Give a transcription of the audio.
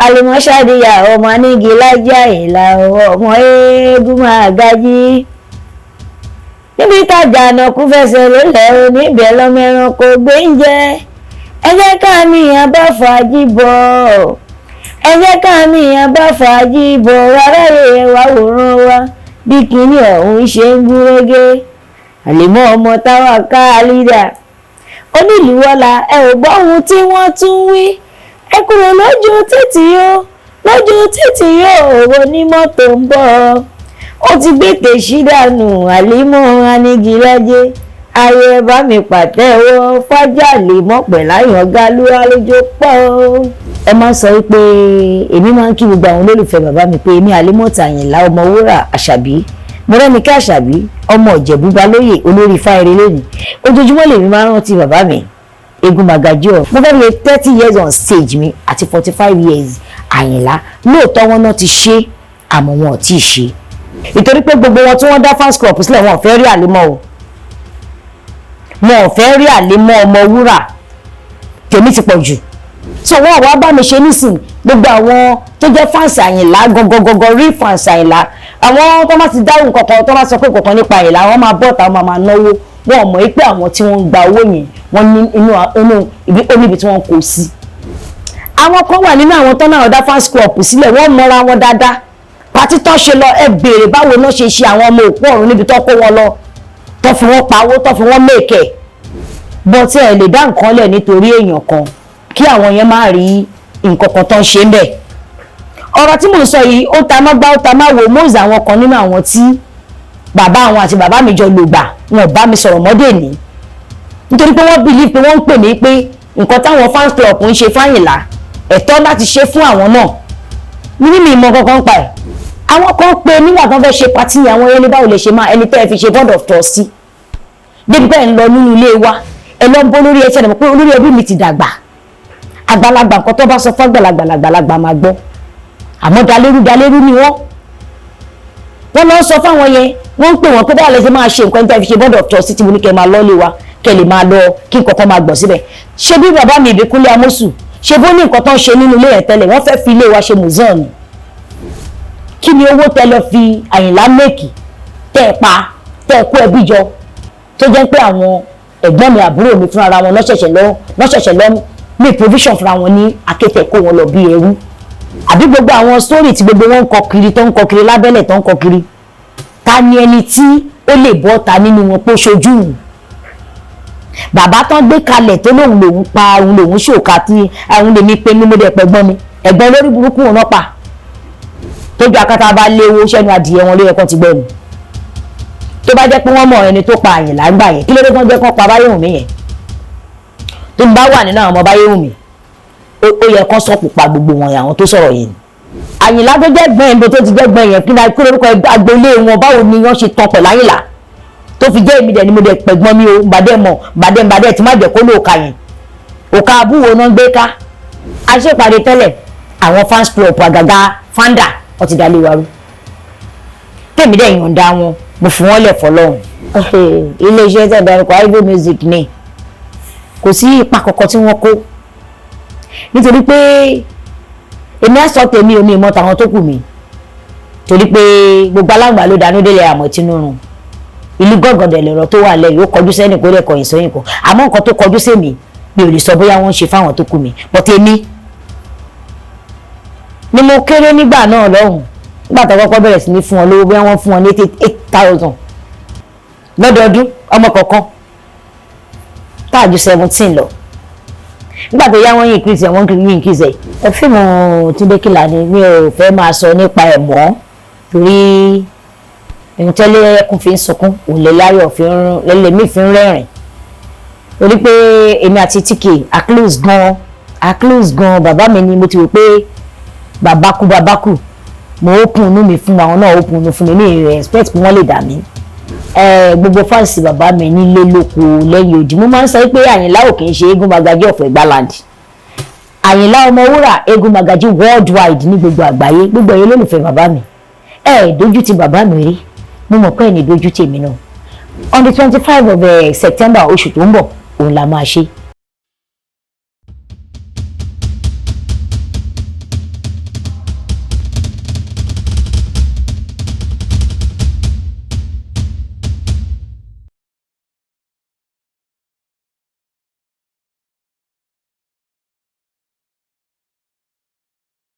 Àlìmọ́ṣáàdìyà ọmọ anígi lájà ìlà ọmọ eégún máa gají níbi tájà ànàkú fẹsẹ̀ lólẹ̀ o, níbẹ̀ lọ́mọ ẹranko gbé ń jẹ́. Ẹ jẹ́ ká níyàn bá fàájì bọ̀, ẹ jẹ́ ká níyàn bá fàájì bọ̀. Aráyé, ẹ wá wòran wa bí kinní ọ̀hún ṣe ń gúnrégé. Àlèmọ́ ọmọ táwa ká lídà onílùwọ́la, ẹ ò gbọ́ ohun tí wọ́n tún wí. Ẹ kúrò lójú títì o, lójú títì o, onímọ́tò ń bọ̀, ó ti gbé tèṣí dànù. Àlímọ́ Anigilájẹ́ ayé, ẹ bá mi pàtẹ́wọ́ fájà lè mọ̀ pẹ̀láyàn gálúwá lójó pọ̀. Ẹ máa ń sọ pé èmi máa ń kí gbogbo àwọn olólùfẹ́ bàbá mi pé èmi Àlímọ́tà Àyìnlá Ọmọwúrà Àṣàbí, Mọ́rẹ́nikẹ́ Àṣàbí, ọmọ Ìjẹ̀bú Balóyè, olórí fáire lónìí. Ojoojúmọ́ lèmi máa ń rántí bàbá mi Egun Magaji ọ. Mo fẹ́ lè 30 years on stage mi àti 45 years Àyìnlá. Lóòótọ́ wọn náà ti ṣe, àmọ́ wọn ò tí ì ṣe, ìtorí pé gbogbo wọn tí wọ́n dá fans club sílẹ̀, wọn ò fẹ́ rí Àlímọ́ o, wọn ò fẹ́ rí Àlímọ́ ọmọ wúrà. Tèmi ti pọ̀ jù, so wọn wá bá mi ṣe nísìn. Gbogbo àwọn tó jẹ́ fans Àyìnlá gọgọgọgọ, rí fans Àyìnlá, àwọn tó bá ti dáhùn kankan, tó bá sọ pé kankan nípa Àyìnlá, wọn máa bọ́ ọ̀tá, wọn máa náwó. Wọn ò mọ̀ pé àwọn tí wọ́n ń gba owó yẹn, wọ́n ní inú inú ibi ó níbi tí wọ́n kó sí. Àwọn kan wà nínú àwọn tó náà dá fans club sílẹ̀, wọ́n mọra wọn dáadáa. Party tó ṣe lọ, ẹ béèrè báwo náà ṣe ṣe àwọn ọmọ òkú ọ̀run níbi tó kó wọn lọ, tó fi wọ́n pawó, tó fi wọ́n mèkè bọ́. Tí ẹ lè dá nǹkan lẹ̀ nítorí èèyàn kan, kí àwọn yẹn má rí nǹkan kan tó ń ṣe ń bẹ̀. Ọ̀rọ̀ tí mò ń sọ yìí, ó ta má gbá, ó ta má wò mọ́ọ̀sì. Àwọn kan nínú àwọn tí bàbá àwọn àti bàbá mi jọ lò gbà, wọn ò bá mi sọ̀rọ̀ mọ́dé ní, nítorí pé wọ́n believe pé wọ́n ń pè mí pé nǹkan táwọn fans club ń ṣe fáyìnlá, ẹ̀tọ́ láti ṣe fún àwọn náà mi ní mi ìmọ̀ kankan pa ẹ̀. Àwọn kan pé nígbà tó fẹ́ ṣe party, àwọn yẹn ní báwo lè ṣe máa ẹni tẹ́ ẹ fi ṣe board of trustee débi pé ẹ̀ ń lọ nínú ilé wa, ẹ lọ ń bó lórí ẹsẹ̀ rẹ̀, pé olórí ẹbí mi ti dàgbà, àgbàlagbà, nǹkan tó bá sọ fún àgbàlagbà làgbàlagbà máa gbọ́. Àmọ́ dalérú dalérú ni wọ́n. Wọ́n lọ sọ fáwọn yẹn, wọ́n ń pè wọ́n pé báwo lè ṣe máa ṣe nǹkan tẹ́ fi ṣe board of trustee tí mo ní kẹ́ máa lọ́ọ́lé wa, kẹ́ lè máa lọ, kí nǹkan kan máa gbọ̀ síbẹ̀. Ṣé bí bàbá mi Ìbíkúnlé Amósù ṣe bó ní nǹkan tó ń ṣe nínú ilé yẹn tẹ́lẹ̀, wọ́n fẹ́ fi ilé wa ṣe museum ni. Kí ni owó tẹ́ lọ fi Àyìnlá make, tẹ́ ẹ pa, tẹ́ ẹ kó ẹbí jọ, tó jẹ́ pé àwọn ẹ̀gbọ́n mi, àbúrò mi fúnra wọn lọ́ṣẹ̀ṣẹ̀ lọ ní provision fúnra wọn ní akétẹ̀ kó wọn lọ bí ẹrú? Àbí gbogbo àwọn story tí gbogbo wọn ń kọ kiri, tó ń kọ kiri lábẹ́lẹ̀, tó ń kọ kiri, ta ni ẹni tí ó lè bọ́ ta nínú wọn pé ó ṣojú òun? Bàbá tán gbé kalẹ̀ tó lóun lòun pa òun, lòun ṣòkà tí àwọn lèmi pé mímú dẹ̀ pẹ̀gbọ́n mi, ẹ̀gbọ́n lórí burúkú òun náà pa. Tójú akátá bá léwó sẹ́nu adìyẹ wọn ló yẹ kán ti gbẹ́nu. Tó bá jẹ́ pé wọ́n mọ̀ ẹni tó pa Àyìnlá gbà yẹn, kí ló dé tán jẹ́ kán pa Báyéwùmí yẹn? Tó ń bá wà nínú àwọn ọmọ Báyéwùmí, ó yẹ kán sọ̀pù pa gbogbo wọn, àwọn tó sọ̀rọ̀ yẹn ni. Àyìnlá tó jẹ́ gbọ́n ẹ̀ tó ti jẹ́ gbọ́n yẹn, kí ni kí lórúkọ agboolé wọn? Báwo ni wọ́n ṣe tán pẹ̀lú Àyìnlá tó fi jẹ́ èmi dẹ̀ ni mo dẹ̀ pẹ̀gbọ́n mi o? Bàdẹ́ mọ̀ bàdẹ́ bàdẹ́ tí má jẹ́ kó lóòka yẹn, òka abúwo náà gbé ká. Aṣèpàdé tẹ́lẹ̀, àwọn fans club, àgàgà founder, wọ́n ti dalé wa rú. Tèmi dẹ̀ yọ̀ǹda wọn, mo fi wọ́n lẹ̀ fọlọ́run. Iléeṣẹ́ tẹ̀ dárúkọ, Ivo Music, ní kò sí ipa kankan tí wọ́n kó, nítorí pé èmi á sọ tèmi, omi ìmọ̀ tàwọn tó kù mí, torí pé gbogbo aláǹgbá ló dánú délé àmọ́ tinú ìlú gọ́gọ́dẹ̀ lọ̀rọ̀ tó wà lẹ́yìn. Ó kọjú sẹ́nì kó lè kọ̀yìn sóyìn kan, àmọ́ nǹkan tó kọjú sẹ́mi, mi ò lè sọ bóyá wọ́n ń ṣe fáwọn tó kù mí, but èmi ni mo kéré nígbà náà lọ́hùn. Nígbà tó kọ́kọ́ bẹ̀rẹ̀ sí ní fún wọn lówó, bóyá wọ́n fún wọn ní 8,000 lọ́dọọdún, ọmọ kọ̀ọ̀kan táàjú 17 lọ. Nígbà tó yá, wọ́n increase ẹ̀, wọ́n increase ẹ̀. Fíìmù Túndé Kèlání, mi ò fẹ́ máa sọ nípa ẹ̀ mọ́, torí ìtẹ́lẹ̀ ẹkún fi ń sunkún, òun lè láyọ̀ fi ń lẹ́lẹ́mí fi ń rẹ́rìn, torí pé èmi àti TK a close gan, a close gan. Bàbá mi ni mo ti rò pé bàbá kú, bàbá kú. Mo open inú mi fún àwọn náà, open inú fún mi. Mi respect pé wọ́n lè dà mí. Gbogbo fans bàbá mi nílé lóko lẹ́yìn odi, mo máa ń sọ pé Àyìnlá ò kì í ṣe Eégún Magají of Ẹ̀gbáland, Àyìnlá Ọmọwúrà, Eégún Magají worldwide, ní gbogbo àgbáyé. Gbogbo ẹ̀yin olólùfẹ́ bàbá mi, ẹ dójú ti bàbá mi rí, mo mọ̀ pé ẹ̀ ní dójú tèmi náà. On the 25 of September, oṣù tó ń bọ̀, òun la máa ṣe.